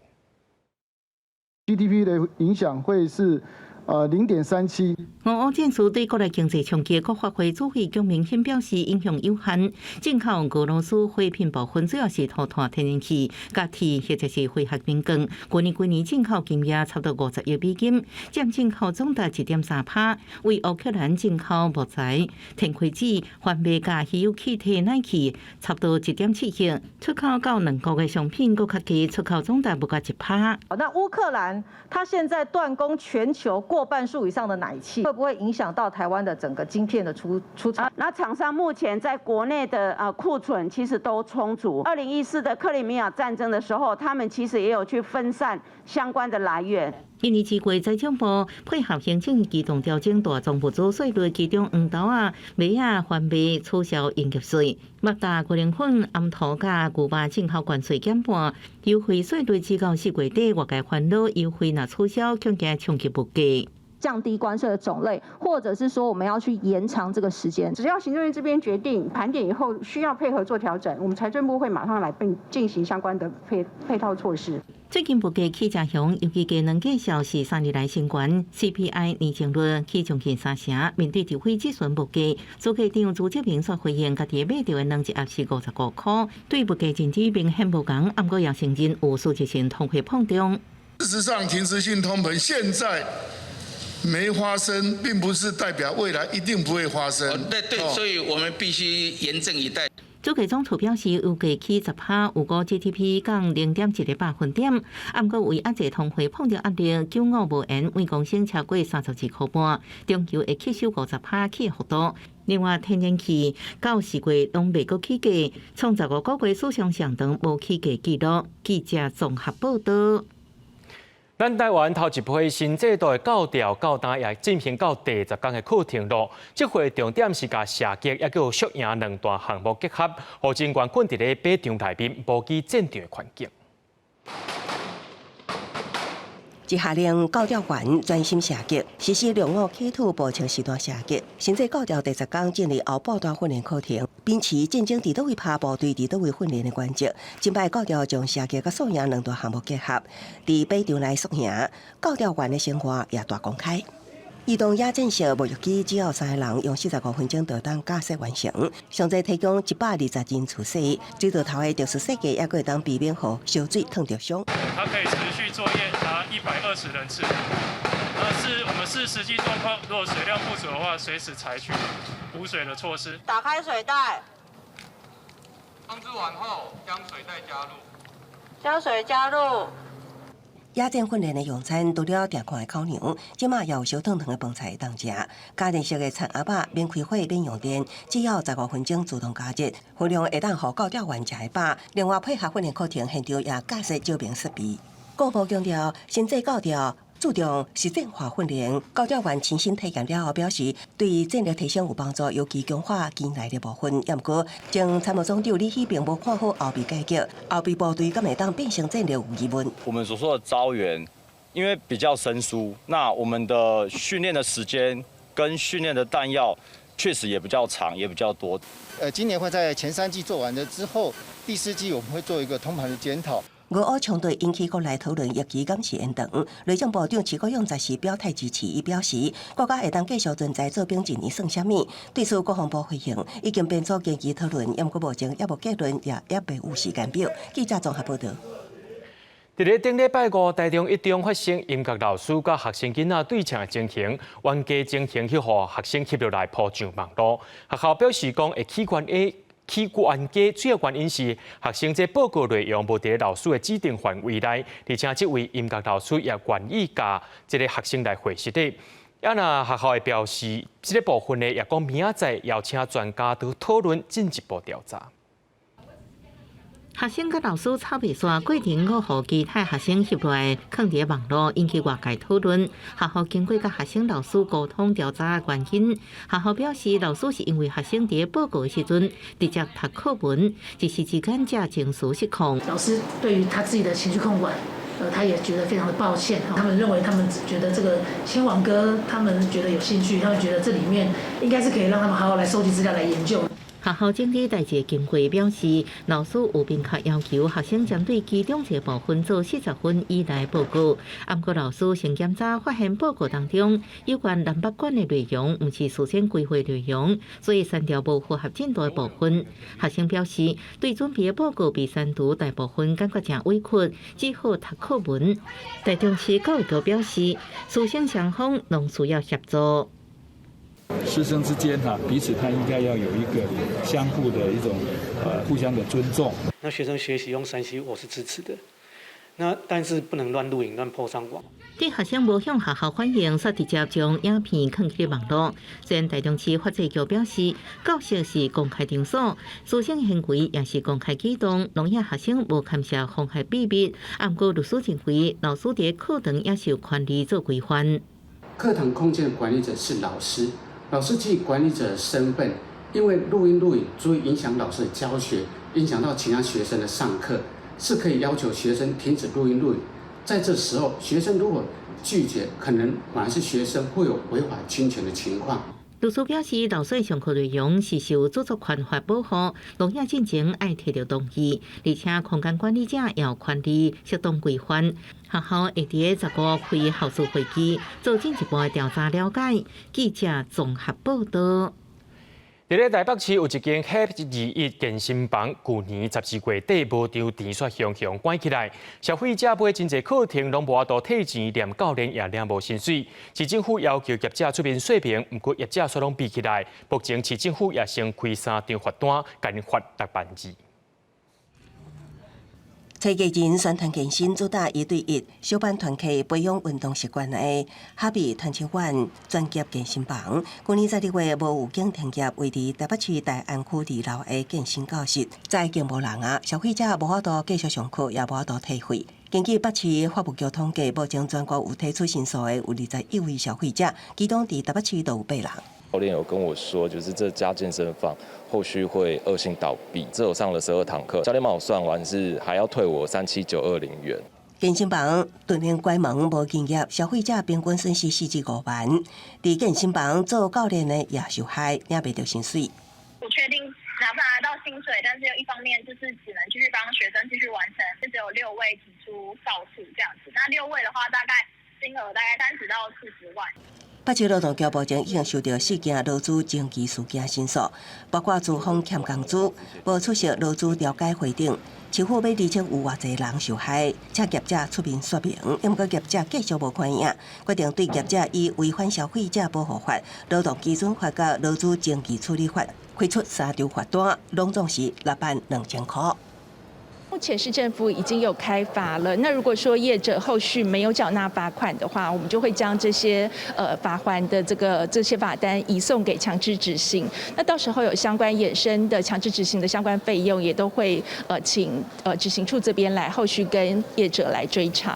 [SPEAKER 20] GDP 的影響會是0.37。
[SPEAKER 9] 俄烏戰事對國內經濟衝擊，國發會主委蔣明顯表示影響有限。進口俄羅斯貨品部分主要是塗炭天然氣、鉀鐵或者是化學品鋼。去年規年進口金額差不多50億美金，佔進口總值1.3%。為烏克蘭進口木材、天開紙、帆布佮稀有氣體氖氣，差不多1.7億。出口到兩國的商品閣較低，出口總值無到1%。
[SPEAKER 21] 那烏克蘭，它現在斷供全球過半數以上的氖氣，會不會影響到台灣的整個晶片的出產？
[SPEAKER 22] 那廠商目前在國內的庫存其實都充足。2014的克里米亞戰爭的時候，他們其實也有去分散相關的來源。
[SPEAKER 9] 今年七月，財政部配合行政機動調整大宗物資稅率，其中黃豆仔、麥仔、番麥取消營業稅，麥達、牛奶粉、頷桃佮牛肉進口關稅減半，優惠稅率至到4月底，外界煩惱優惠若取消，恐驚衝擊物價。
[SPEAKER 27] 降低關稅的種類，或者是說我們要去延長這個時間。
[SPEAKER 28] 只要行政院這邊決定盤點以後需要配合做調整，我們財政部會馬上來並進行相關的配套措施。
[SPEAKER 9] 最近物價起誠凶，尤其雞卵價數是3年來新高，CPI 年增率起將近3成。面對指揮諮詢物價，主計長朱哲明煞回應，家己買著的卵一盒是55塊，對物價認知明顯無仝，毋過也承認有實質性通貨膨脹。
[SPEAKER 18] 事實上，停滯性通膨現在沒發生，並不是代表未來一定不會發生。
[SPEAKER 3] 對對，所以我們必須嚴陣以待。
[SPEAKER 9] 主計總處表示，油價起10趴，預估 GDP 降0.1個百分點。啊，毋過為遏制通貨膨脹壓力，95無鹽每公升超過32塊半，中油會吸收50趴起幅度。另外，天然氣到四月攏未閣起價，創15個月史上上長無起價紀錄。記者綜合報導。
[SPEAKER 1] 咱台灣頭一批新制度的教調到今也進行到第10講的課程囉。這回重點是共射擊，抑閣有宿營兩大項目結合，予人員困佇咧靶場內面，模擬戰場的環境。
[SPEAKER 25] 一下令教調員專心射擊，實施兩五起吐步槍實彈射擊。新制教調第10講進入後半段訓練課程，秉持戰爭佇佗位拍，部隊佇佗位訓練的原則。這擺教調將射擊佮宿營兩大項目結合，佇靶場內宿營，教調員的生活也大公開。移動野戰式沐浴機只要三个人用45分鐘就當架設完成，上濟提供120人次洗，水道頭的特殊設計也閣會當避免予燒水燙著傷。
[SPEAKER 4] 它可以持續作業達120人次。那是我們視實際狀況，如果水量不足的話，隨時採取補水的措施。
[SPEAKER 5] 打開水袋，
[SPEAKER 4] 放置完後將水袋加入，
[SPEAKER 5] 將水加入。
[SPEAKER 25] 野戰訓練的用餐，除了訂看的口糧，這馬也有燒燙燙的飯菜會當食。家電式的田鴨仔，免開火，免用電，只要15分鐘自動加熱，分量會當予教調員食會飽。另外配合訓練課程，現場也架設照明設備。國防部強調，新制教調注重實戰化訓練，教調員親身體驗了後表示，對戰力提升有幫助，尤其強化肌耐力部分。毋過，前參謀總長李希並無看好後備改革，後備部隊敢會當變成戰略有疑問。
[SPEAKER 7] 我們所說的招員，因為比較生疏，那我們的訓練的時間跟訓練的彈藥確實也比較長，也比較多。
[SPEAKER 8] 今年會在前三季做完了之後，第四季我們會做一個通盤的檢討。
[SPEAKER 25] 俄烏衝突引起國內討論，役期敢是延長。內政部長徐國勇昨時表態支持，伊表示國家會當繼續存在做兵一年算啥物？對此，國防部回應已經編組研議討論，毋過目前猶無結論，也猶未有時間表。記者綜合報導。
[SPEAKER 1] 佇咧頂禮拜五，台中一中發生音樂老師佮學生囡仔對嗆的情形，冤家情形去予學生翕落來 po 上網路。學校表示講會起懸案。起冤家主要原因是學生這報告內容無佇咧老師的指定範圍內，而且這位音樂老師也願意共這个學生來回實的。啊，若學校會表示，這个部分呢，也講明仔載邀請專家都討論進一步調查。
[SPEAKER 9] 學生佮老師吵袂煞，過程閣予其他學生翕落來，囥佇網路，引起外界討論。學校經過佮學生、老師溝通調查原因，學校表示，老師是因為學生佇報告的時陣直接讀課文，一時之間才情緒失控。
[SPEAKER 23] 老師對於他自己的情緒控管，他也覺得非常的抱歉。他們認為，他們只覺得這個千王歌，他們覺得有興趣，他們覺得這裡面應該是可以讓他們好好來收集資料來研究。
[SPEAKER 9] 學校整理代誌經過表示，老師有明確要求學生針對其中一個部分做40分以內報告。毋過老師先檢查發現報告當中有關南北館的內容，毋是事先規劃內容，所以刪掉無符合進度的部分。學生表示，對準備的報告被刪除大部分感覺誠委屈，只好讀課文。台中市教育局表示，師生雙方攏需要協助。
[SPEAKER 24] 師生之間哈，彼此他應該要有一個相互的一種互相的尊重。
[SPEAKER 26] 那學生學習用3C，我是支持的。那但是不能亂錄影、亂 po 上網。
[SPEAKER 9] 對學生無向學校反映，煞直接將影片囥佇網路。雖然台中市法制局表示，教室是公開場所，師生行為也是公開舉動，攏遐學生無牽涉妨害秘密。毋過律師認為，老師佇課堂也是有權利做規範。
[SPEAKER 29] 課堂空間的管理者是老師。老師基於管理者的身份，因為錄音錄影足以影響老師的教學，影響到其他學生的上課，是可以要求學生停止錄音錄影。在這時候，學生如果拒絕，可能反而是學生會有違法侵權的情況。
[SPEAKER 9] 律師表示，老師的上課內容是受著作權法保護，錄影進前愛提著同意，而且空間管理者也有權利適當規範。學校會佇15開校事會議，做進一步的調查了解。記者綜合報導。
[SPEAKER 1] 佇咧台北市有一間 Happy 21健身房，舊年12月底無場錢煞雄雄關起來，消費者買真濟課程攏無法度退錢，連教練也領無薪水。市政府要求業者出面說明，毋過業者煞攏避起來。目前市政府也先開三張罰單，共𪜶罰6萬2。
[SPEAKER 25] 找藝人宣傳健身主打一對一小班團課培養運動習慣的哈比團體館專業健身房，舊年12月無預警停業，位佇台北市大安區二樓的健身教室，早已經無人啊，消費者無法度繼續上課，也無法度退費。根據北市法務局統計，目前全國有提出申訴的有21位消費者，其中佇台北市就有八人。
[SPEAKER 2] 教練有跟我說，就是這家健身房後續會惡性倒閉。這我上了12堂課，教練幫我算完是還要退我37920元。
[SPEAKER 25] 健身房突然關門無營業，消費者平均損失4至5萬。佇健身房做教練的也受害，領袂著薪水。
[SPEAKER 6] 不確定拿不拿得到薪水，但是又一方面就是只能繼續幫學生繼續完成，就只有六位提出告訴這樣子。那六位的話，大概金額大概30到40萬。
[SPEAKER 25] 北市勞動局目前已經收到四件勞資爭議事件申訴，包括資方欠工資、無出席勞資調解會等。市府欲釐清有偌濟人受害，請業者出面說明。毋過業者繼續無款應，決定對業者以違反消費者保護法、勞動基準法佮勞資爭議處理法，開出三張罰單，攏總是6萬2千箍。
[SPEAKER 10] 目前市政府已經有開罰了，那如果說業者後續沒有繳納罰款的話，我們就會將這些罰鍰的這些罰單移送給強制執行。那到時候有相關衍生的強制執行的相關費用，也都會請執行處這邊來後續跟業者來追償。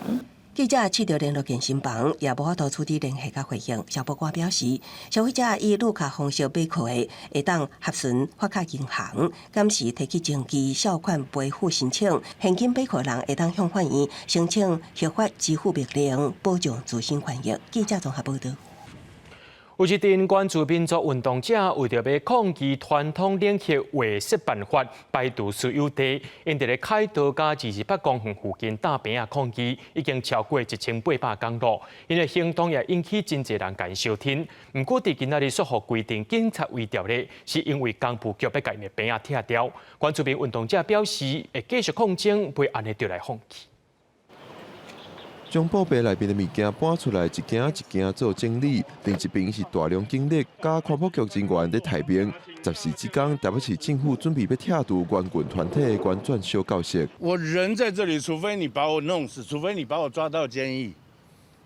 [SPEAKER 25] 記者試著聯絡健身房，也無法度取得聯繫佮回應。消保官表示，消費者以綠卡方式買課的，會當核詢發卡銀行，監時提起證據繳款賠付申請。現金買課人會當向法院申請核發支付命令，保障自身權益。記者綜合報導。
[SPEAKER 1] 有一陣原住民族運動者為著欲抗議傳統冷氣畫設辦法排除私有地，𪜶佇咧凱道佮228公園附近搭棚仔抗議，已經超過1800工咯。𪜶的行動也引起真濟人共相挺。毋過佇今仔日煞予規定警察圍牢咧，是因為工部局欲共𪜶的棚仔拆掉。原住民運動者表示會繼續抗爭，袂按呢就來放棄。
[SPEAKER 11] 將布袋內面的物件搬出來，一件一件做整理。另一邊是大量警力佮環保局人員佇待命。十四這工，台北市政府準備欲拆除原郡團體的原轉小教室。
[SPEAKER 12] 我人在這裡，除非你把我弄死，除非你把我抓到監獄，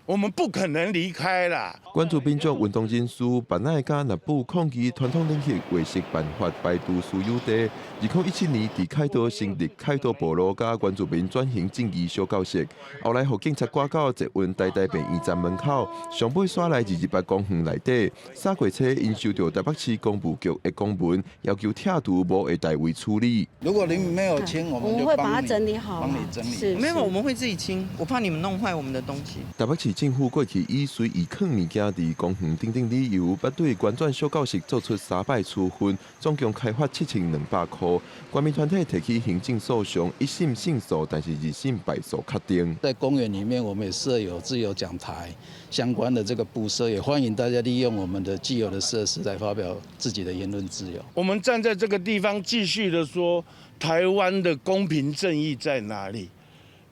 [SPEAKER 12] 我們不可能離開啦。
[SPEAKER 11] 關注民眾運動人士辦奈佮內部抗議傳統冷氣畫設辦法排除私有地。2017年，佇凱道成立凱道部落佮原住民轉型正義小教室，後來予警察趕到捷運台大病院站門口，上尾徙來228公園內底。三月初，𪜶收著台北市工務局的公文，要求拆除無下代位處理。
[SPEAKER 13] 如果你沒有清，我們就
[SPEAKER 14] 會把它整理好，
[SPEAKER 13] 幫你整理。
[SPEAKER 14] 是，沒有，我們會自己清。我怕你們弄壞我們的東西。
[SPEAKER 11] 台北市政府過去以隨意囥物件佇公園等等理由，捌對原轉小教室做出三擺處分，總共開罰7200箍。原民團體提起行政訴訟，一審勝訴，但是二審敗訴確定。
[SPEAKER 13] 在公園裡面，我們也設有自由講台相關的這個布設，也歡迎大家利用我們的既有的設施來發表自己的言論自由。
[SPEAKER 12] 我們站在這個地方繼續的說，台灣的公平正義在哪裡？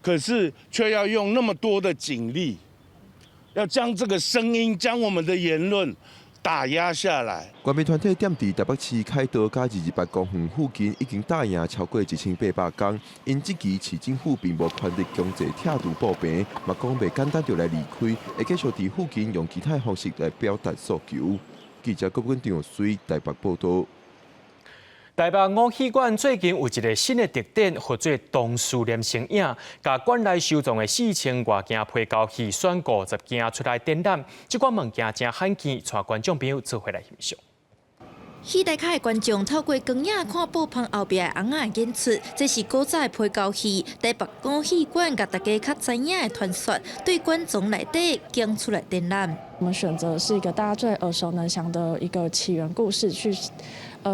[SPEAKER 12] 可是卻要用那麼多的警力，要將這個聲音、將我們的言論打壓下來。
[SPEAKER 11] 原民團體踮佇台北市凱道佮228公園附近已經紮營超過1800工，𪜶質疑市政府並無權力強制拆除布棚，嘛講袂簡單就來離開，會繼續佇附近用其他方式來表達訴求。記者郭文張水台北報導。
[SPEAKER 1] 台北五戲館最近有一个新的特展，號做當思念成影，共館內收藏的4000外件皮膠戲選50件出來展覽。這款物件誠罕見，帶觀眾朋友做伙來欣賞。
[SPEAKER 15] 戲台跤的觀眾透過光影看布棚後壁尪仔的演出，這是古早的皮膠戲。台北五戲館共大家較知影的傳說，對館藏內底揀出來展覽。
[SPEAKER 16] 我們選擇是一個大家最耳熟能詳的一個起源故事，去，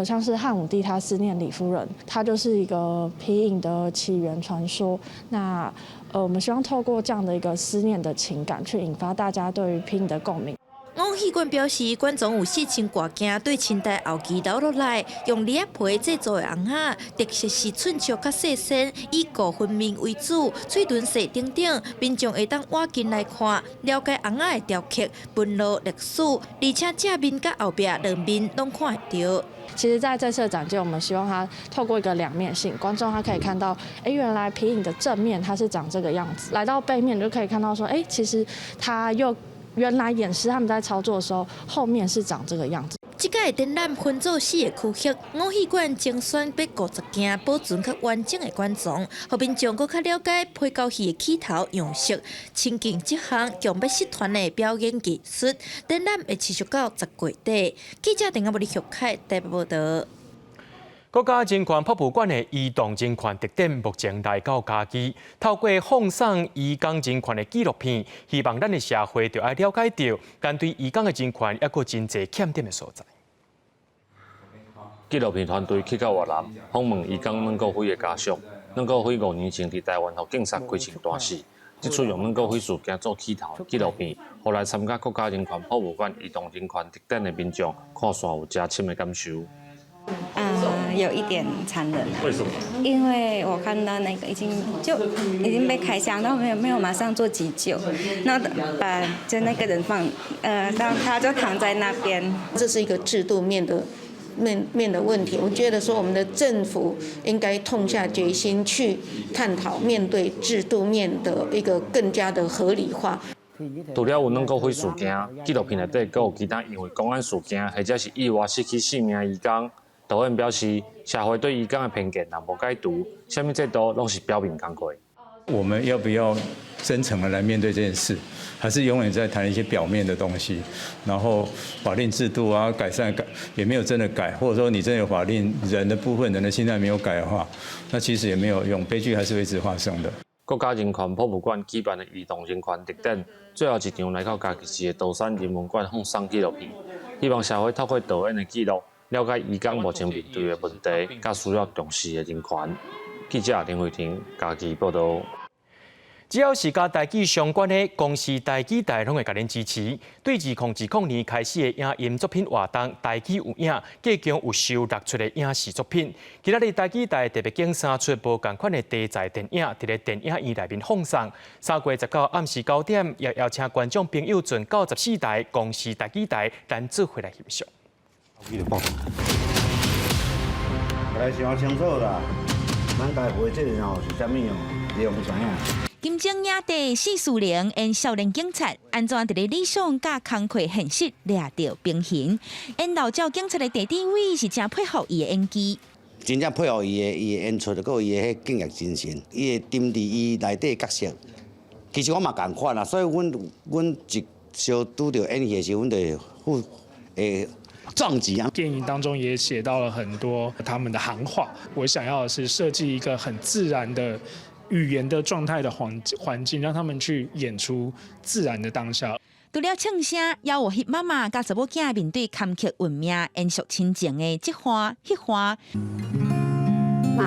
[SPEAKER 16] 像是漢武帝他思念李夫人，他就是一個皮影的起源傳說。那，我們希望透過這樣的一個思念的情感，去引發大家對於皮影的共鳴。
[SPEAKER 15] 五戲館表示，館總有4000掛件對清代後期留落來，用梨仔皮製作的尪仔，特色是寸尺較細身，以五分面為主，喙唇細等等，民眾會當倚近來看，了解尪仔的雕刻、紋路、歷史，而且正面佮後壁兩面攏看會著。
[SPEAKER 16] 其實，在這次的展件，我們希望它透過一個兩面性，觀眾他可以看到，哎，原來皮影的正面它是長這個樣子，來到背面就可以看到說，哎，其實它又原來演師他們在操作的時候，後面是長這個樣子。
[SPEAKER 15] 這屆展覽分做四個區域，五戲館精選150件保存較完整的館藏，予民眾閣較了解皮膠戲的起頭樣式，親近這項強欲失傳的表演藝術。展覽會持續到10月底。記者鄧阿伯的玉凱台北報導。
[SPEAKER 1] 國家人權博物館的移動人權特展目前來到嘉義，透過放送移工人權的紀錄片，希望咱的社會著愛了解著，咱對移工的人權猶閣真濟欠點的所在。
[SPEAKER 3] 紀錄片團隊去到越南訪問移工阮國輝的家屬，阮國輝5年前佇臺灣予警察開槍彈死。這齣用阮國輝事件做起頭的紀錄片，予來參加國家人權博物館移動人權特展的民眾看煞有誠深的感受。
[SPEAKER 17] 嗯，有一點殘忍。
[SPEAKER 3] 為什麼？
[SPEAKER 17] 因為我看到那個已經就已經被開槍，然後沒有馬上做急救，那把就那個人放，當他就躺在那邊。
[SPEAKER 18] 這是一個制度面的問題。我覺得說我們的政府應該痛下決心去探討面對制度面的一個更加的合理化。
[SPEAKER 3] 除了有阮國輝事件，紀錄片內底閣有其他因為公安事件或者是意外失去性命的移工。導演表示，社會對移工的偏見若無解除，啥物制度攏是表面工課。
[SPEAKER 19] 我們要不要真誠的來面對這件事？還是永遠在談一些表面的東西？然後法令制度啊，改善改也沒有真的改，或者說你真的有法令，人的部分人的心態沒有改的話，那其實也沒有用，悲劇還是會一直發生的。
[SPEAKER 3] 國家人權博物館舉辦的移動人權特展，最後一場來到嘉義市的桃山人文館放送紀錄片，希望社會透過導演的記錄，了解移工目前面對的問題，佮需要重視的人權。記者林慧婷嘉義報導。
[SPEAKER 1] 只要是佮台語相關的公視台語台，攏會共恁支持。對2020年開始的影音作品活動，台語有影，計共有收六齣的影視作品。今仔日台語台特別揀三齣無仝款的題材電影，佇咧電影院內面放送。3月19暗時9點，也邀請觀眾朋友轉94台公視台語台，咱做伙來欣賞。
[SPEAKER 20] 來想清楚啦，咱家會這個吼是啥物哦，你毋知影。
[SPEAKER 21] 金鐘影帝薛仕凌演少年警察，按怎佇咧理想佮工課現實掠著平衡？演老鳥警察的鄭志偉是誠佩服伊的演技，
[SPEAKER 23] 真正佩服伊的演出，閣有伊的彼敬業精神，伊會沉佇伊內底角色。其實我嘛仝款啦，所以阮一相拄著演戲的時，阮就會會撞擊啊。
[SPEAKER 4] 電影當中也寫到了很多他們的行話，我想要的是設計一個很自然的語言的狀態的環境，讓他們去演出自然的當下。
[SPEAKER 21] 除了唱聲，也有翕媽媽佮查某囝面對坎坷運命、延續親情的這番彼番。
[SPEAKER 24] 媽，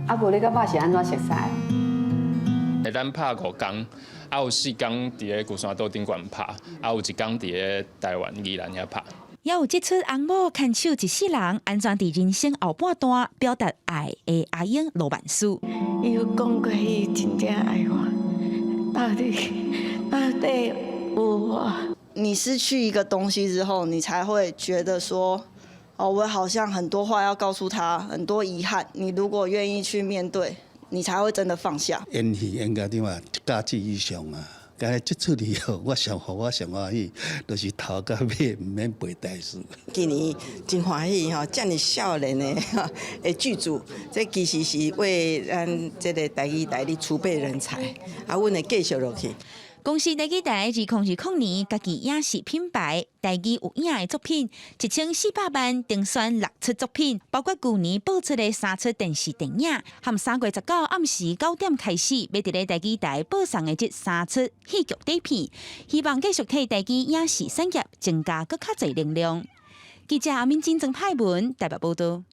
[SPEAKER 24] 啊無你佮爸是按怎熟似？
[SPEAKER 25] 咱拍5工，啊有4工佇咧龜山島頂懸拍，啊有一工佇咧臺灣宜蘭遐拍。
[SPEAKER 21] 也有這齣翁某牽手一世人，按怎佇人生後半段表達愛的阿英羅曼史。
[SPEAKER 26] 伊有講過，伊真正愛我，到底到底有我。
[SPEAKER 22] 你失去一個東西之後，你才會覺得說，哦，我好像很多話要告訴他，很多遺憾。你如果願意去面對，你才會真的放下。
[SPEAKER 27] 演戲演到點啊，一甲子以上啊。敢若這齣戲吼，我上予我上歡喜，就是頭到尾毋免背台詞。
[SPEAKER 14] 今年真歡喜吼，遮爾少年的劇組，這其實是為咱這个台語台咧儲備人才，啊，阮會繼續落去。
[SPEAKER 21] 公視台語台2020年，家己影視品牌台語有影的作品1400萬，精選六齣作品，包括舊年播出的三齣電視電影，含3月19暗時9點開始，欲佇咧台語台播送的這三齣戲劇短片，希望繼續替台語影視產業增加閣較濟能量。記者阿敏金曾派文台北報導。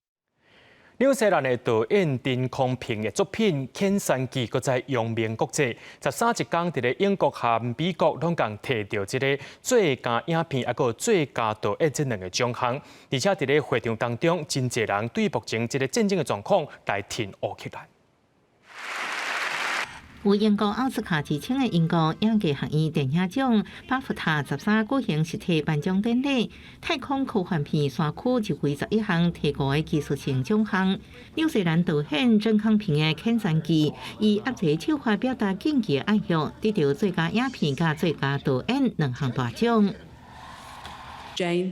[SPEAKER 1] 紐西蘭的導演陳康平的作品《遣山記》閣再揚名國際。13一工佇咧英國和美國攏共提著這个最佳影片，抑閣最佳導演這兩个獎項。而且佇咧會場當中，真濟人對目前這个戰爭的狀況來挺烏克蘭。
[SPEAKER 2] 有英國奧斯卡之稱的英國影藝學院電影獎巴福塔13舉行實體頒獎典禮，太空科幻片《山區》入圍11項提五个技術性獎項。紐西蘭導演鄭康平的《遣山記》以壓制手法表達禁忌的愛欲，得著最佳影片佮最佳導演兩項大獎。
[SPEAKER 5] Jane,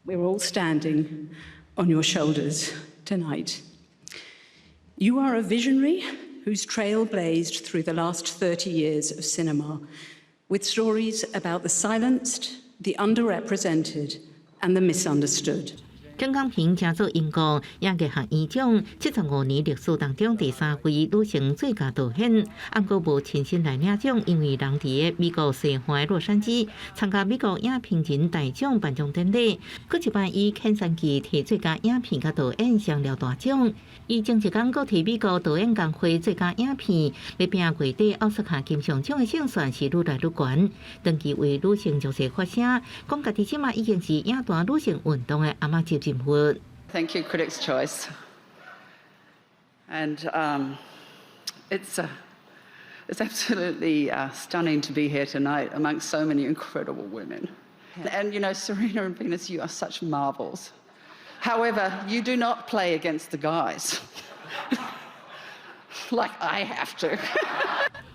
[SPEAKER 5] we're all standing on your shoulders tonight. You are a visionary whose trail blazed through the last 30 years of cinema, with stories about the silenced, the underrepresented, and the misunderstood.
[SPEAKER 2] 鄭康平成做英國影藝學院獎75年歷史當中第三位女性最佳導演，毋過無親身來領獎，因為人佇美國西岸洛杉磯參加美國影評人大獎頒獎典禮，閣一擺以《遣山記》提最佳影片佮導演雙掠大獎。伊前一工閣提美國導演工會最佳影片，欲拼月底奧斯卡金像獎的勝算是愈來愈懸。長期為女性弱勢發聲，講家己這馬已經是影壇女性運動的阿媽級人物。
[SPEAKER 5] Thank you, Critics' Choice. And it's absolutely stunning to be here tonight amongst so many incredible women. And Serena and Venus, you are such marvels. However, you do not play against the guys like I have to.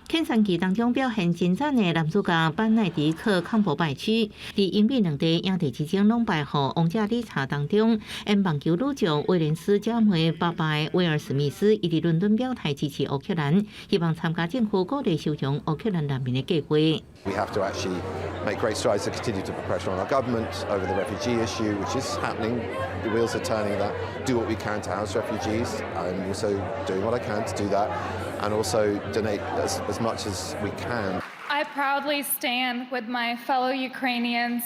[SPEAKER 2] 遣山記當中表現精湛的男主角班奈迪克·康伯拜區，佇英美兩地影帝之爭攏敗予王者理查當中，演棒球女將威廉斯姐妹爸爸的威爾史密斯，伊佇倫敦表態支持烏克蘭，希望參加政府鼓勵收容烏克蘭難民的計劃。
[SPEAKER 6] We have to actually make great strides to continue to put pressure on our government over the refugee issue, which is happening. The wheels are turning. That do what we can to house refugees. I'm also doing what I can to do that, and also donate as much as we can.
[SPEAKER 7] I proudly stand with my fellow Ukrainians.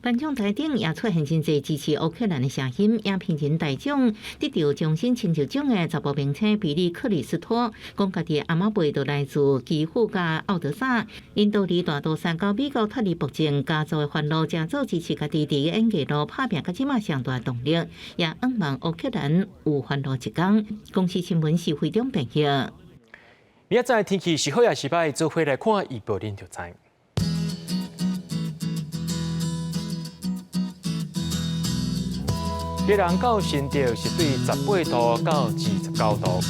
[SPEAKER 2] 頒獎台頂也出現真濟支持烏克蘭的聲音，影評人大獎得著終身成就獎的查埔明星比利克里斯托，講家己阿媽輩就來自基輔佮敖德薩，𪜶逃離大屠殺到美國脫離暴政家族的煩惱，成做支持家己佇演藝路拍拚到這馬上大動力，也向望烏克蘭有歡樂一天。公視新聞是非常編譯。
[SPEAKER 1] 明仔載天氣是好抑是䆀，做伙來看預報恁就知。基隆到新竹是對18度到29度，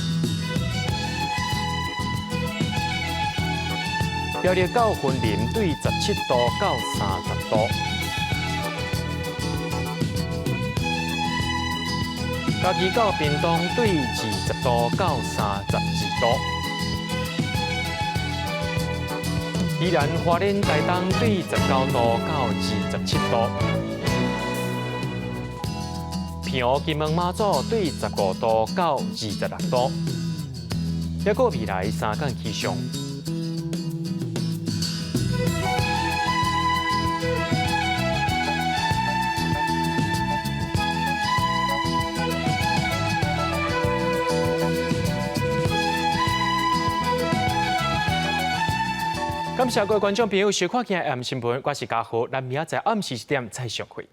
[SPEAKER 1] 苗栗到雲林對17度到30度，嘉義到屏東對20度到32度，宜蘭花蓮台東對19度到27度。澎湖金門馬祖對15度到26度，抑閣未來三工氣象。感謝各位觀眾朋友收看今日暗新聞，我是嘉豪，咱明仔載暗時7點再相會。